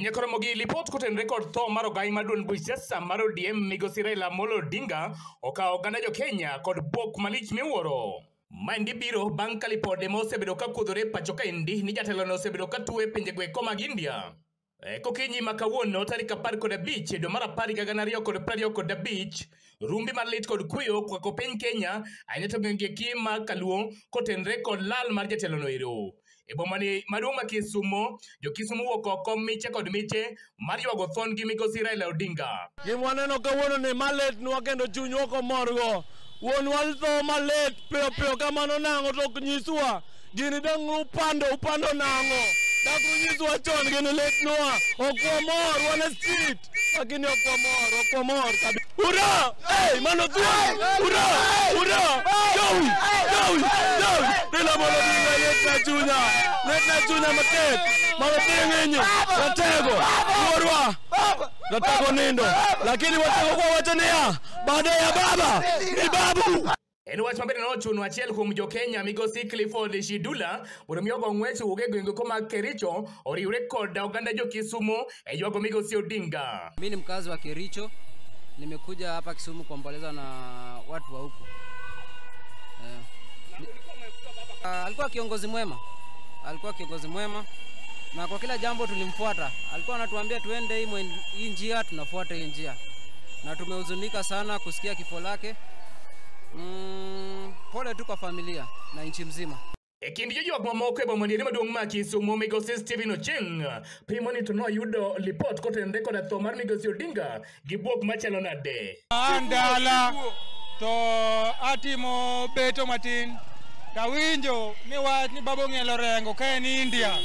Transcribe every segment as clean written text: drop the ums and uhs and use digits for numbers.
Nyakoromogi lipot kotenore kod tho mar ogai mar duond buch siasa mar ODM migosi Raila Amolo Odinga okawo oganda jo Kenya kod bwok malich miwuoro. Maendi biro bang' ka lipode ma osebedo ka kuodhore e pacho kaendi ni jatelono osebedo ka tuo e pinje eko mag India. Kokinyi ma kawuono tarik 15 dwe mar 10 higa 2025, rumbi mar lit kod kuyo okwako piny Kenya ahinya to gwenge eki mag Kaluo kotenore kod lal mar jatelono ero. E boma ni maduong' ma Kisumo, jo-Kisumo wuok oko miche kod miche mar ywago thon gi migosi Raila Odinga. Gima waneno kawuono ni malitnwa kendo chunywa ok omorgo. Wuonwa tho malit piyo piyo kamano nang'o to ok nyiswa. Gini dang' upando nang'o. Dak unyiswa chon gini litnwa. Ok wamor, wan e street. Lakini ok wamor, ok wamor kabisa. Ura! Hey, mano thuon! Ura! Ura! Jowi! Jowi! Jowi! Raila Amolo Odinga litna chunya. Litna chunya matek. Mano piny ratego. Wuorwa. Ratego nindo. Lakini watego kwa wacho niya, baada ya baba ni babu. En wach mabende nochuno achiel kuom jo-Kenya migosi Clifford Shidula mondo mi ogo ng'wech owuog e gwenge mag Kericho oriwre kod oganda jo-Kisumo e ywago migosi Odinga. Mimi ni mkazi wa Kericho, nimekuja hapa Kisumu kuomboleza na watu wa huku. Alikuwa kiongozi mwema, alikuwa kiongozi mwema na kwa kila jambo tulimfuata. Alikuwa anatuambia tuende hii njia, tunafuata hii njia, na tumehuzunika sana kusikia kifo lake. Pole tu kwa familia na nchi mzima. E kind joywak mamoko e boma ni maduong' ma Kisumo migosi Stephen Ochieng pimo ni to noyudo lipot kotenore koda tho mar migosi Odinga gi bwok machalo nade. An dala to atimo beto matin tawinjo ni wach ni baba ong'elo rengo ka en India.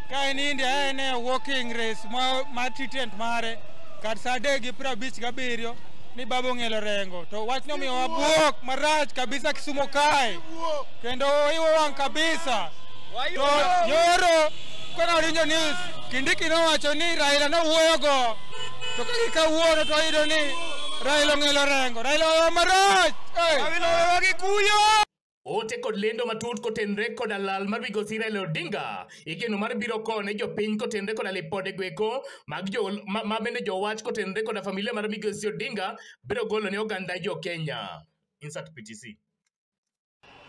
Ka en India en e walking race ma treatment mare kar saa 3:57 ni baba ong'elo rengo to wach no miyowa bwok marach kabisa Kisumo kae kendo iwo wang' kabisa. To nyoro kana winjo news Kindiki nowacho ni Raila nowuoyogo to ka kawuono to wayudo ni Raila ong'elo rengo. Raila owewa marach. Raila owewa gi kuyo. Ote kod lendo matut kotenore koda lal mar migosi Raila Odinga igeno mar biro kone jopiny kotenore koda lipode goeko mag jo ma bende jowach kotenore koda familia mar migosi Odinga biro golo ne oganda jo Kenya. Insert PTC.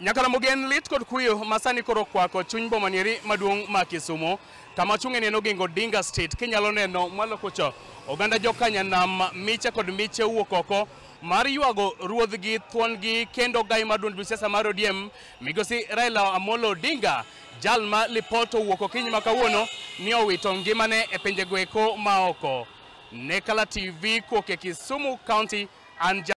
Nyakalomo gen lit kod kuyo masani koro kwako chuny boma nieri maduong' ma Kisumo kama chung'e neno Oginga Odinga Street kinyalo neno mwalo kocha oganda jokanyanam miche kod miche wuok oko mar ywago ruodhgi thuon-gi kendo gai mar duond buch siasa mar ODM migosi Raila Amolo Odinga jal ma lipot owuok okinyi ma kawuono ni owito ngimane e pinje goeko ma oko. Nekala TV kuok e Kisumu County an